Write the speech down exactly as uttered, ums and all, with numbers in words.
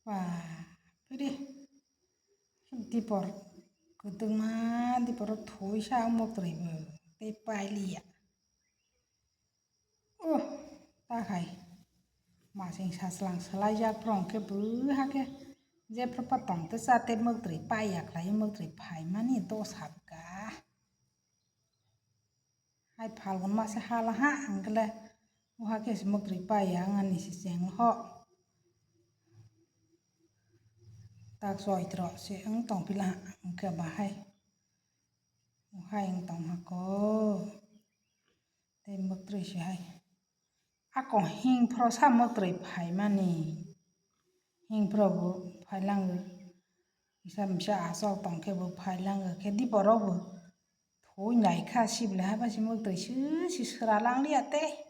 Ba, piri. Dipor kwtwngma, diporo thuisa ang mwktwrwi bo tei pailiya. Oh, ta khai. Masing sachwlang swlaijak phro hwnkhe bwha khe jephru pa tong tei cha tei mwktwrwi paiya khlai, mwktwrwi phaimani dosa bwkha. Hai Phalgun masa hala ha, hwnkhe le uha khe se mwktwrwi paiya wng ani se cheng ho. Tak Choitro se wng tong pila ha, hwnkhe bahai. Uhai wng tong hako. Tei mwktwrwi se hai. Ako hing phro sa mwktwrwi phaimani. Hing phro bo phailango. Kisa misa achok tong khe bo phailango. Khe diporo bo. Thoi nai kha sibla ha ba si mwktwrwi si, si swra lang liya tei.